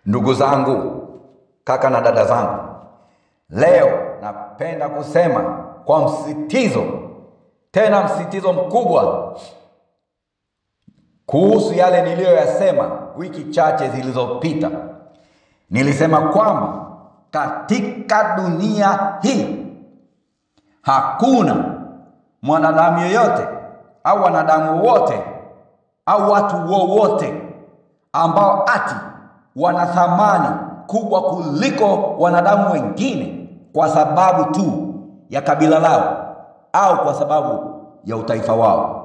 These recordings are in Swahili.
Ndugu zangu, kaka na dada zangu, leo napenda kusema kwa msisitizo, tena msisitizo mkubwa, kuhusu yale niliyoyasema wiki chache zilizopita. Nilisema kwamba katika dunia hii hakuna mwanadamu yeyote au wanadamu wote au watu wowote ambao ati wana thamani kubwa kuliko wanadamu wengine kwa sababu tu ya kabila lao au kwa sababu ya utaifa wao.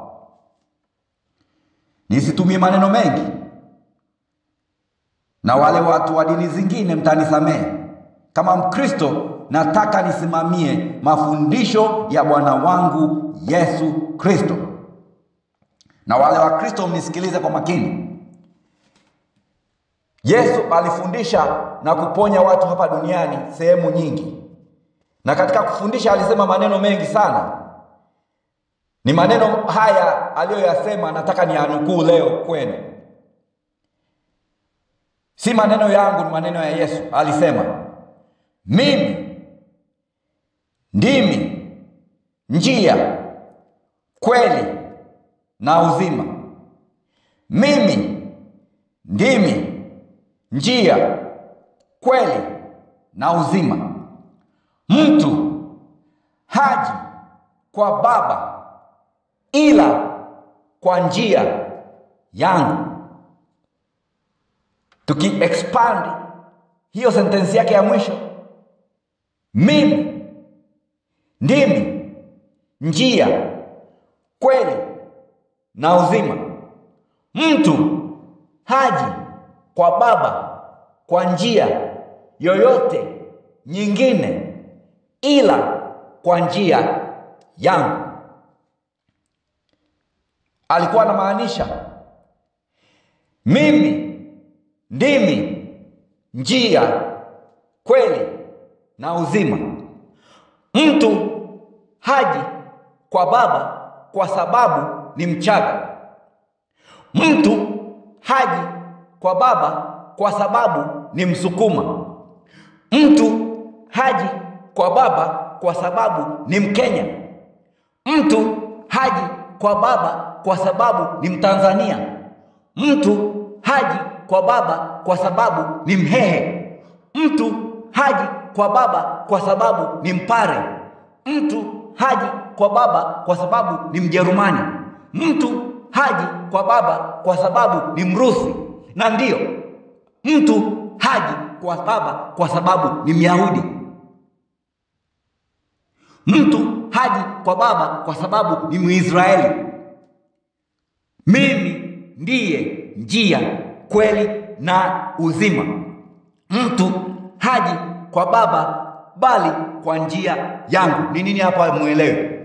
Nisitumie maneno mengi, na wale watu wa dini zingine mtanisamehe. Kama Mkristo nataka nisimamie mafundisho ya Bwana wangu Yesu Kristo. Na wale wa Kristo mnisikilize kwa makini. Yesu alifundisha na kuponya watu hapa duniani sehemu nyingi. Na katika kufundisha alisema maneno mengi sana. Ni maneno haya aliyoyasema nataka niyanukuu leo kwenu. Si maneno yangu, ni maneno ya Yesu. Alisema, mimi ndimi njia, kweli na uzima. Mimi ndimi njia, kweli na uzima. Mtu haji kwa Baba ila kwa njia yangu. Tuki expand hiyo sentensi yake ya mwisho, mimi ndimi njia, kweli na uzima. Mtu haji kwa Baba kwa njia yoyote nyingine ila kwa njia yangu. Alikuwa anamaanisha mimi ndimi njia, kweli na uzima. Mtu haji kwa Baba kwa sababu ni Mchaga. Mtu haji kwa Baba kwa sababu ni Msukuma. Mtu haji kwa Baba kwa sababu ni Mkenya. Mtu haji kwa Baba kwa sababu ni Mtanzania. Mtu haji kwa Baba kwa sababu ni Mhehe. Mtu haji kwa Baba kwa sababu ni Mpare. Mtu haji kwa Baba kwa sababu ni Mjerumani. Mtu haji kwa Baba kwa sababu ni Mrusi. Na ndiyo, mtu haji kwa Baba kwa sababu ni Myahudi. Mtu haji kwa Baba kwa sababu ni Mwisraeli. Mimi ndiye njia, kweli na uzima. Mtu haji kwa Baba bali kwa njia yangu. Ni nini hapo hamuelewi?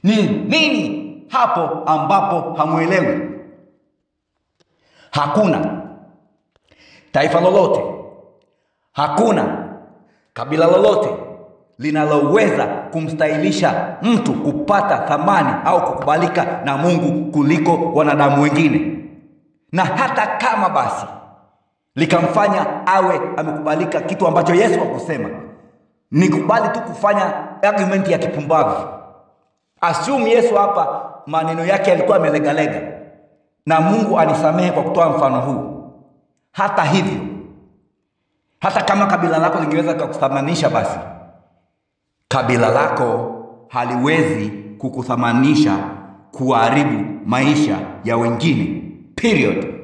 Ni nini hapo ambapo hamuelewi? Hakuna taifa lolote, hakuna kabila lolote linaloweza kumstahilisha mtu kupata thamani au kukubalika na Mungu kuliko wanadamu wengine. Na hata kama basi likamfanya awe amekubalika, kitu ambacho Yesu hakusema, nikubali tu kufanya argument ya kipumbavu. Assume Yesu hapa maneno yake yalikuwa amelegalega, na Mungu anisamehe kwa kutoa mfano huu. Hata hivyo, hata kama kabila lako lingeweza kukuthamanisha, basi kabila lako haliwezi kukuthamanisha kuharibu maisha ya wengine. Period.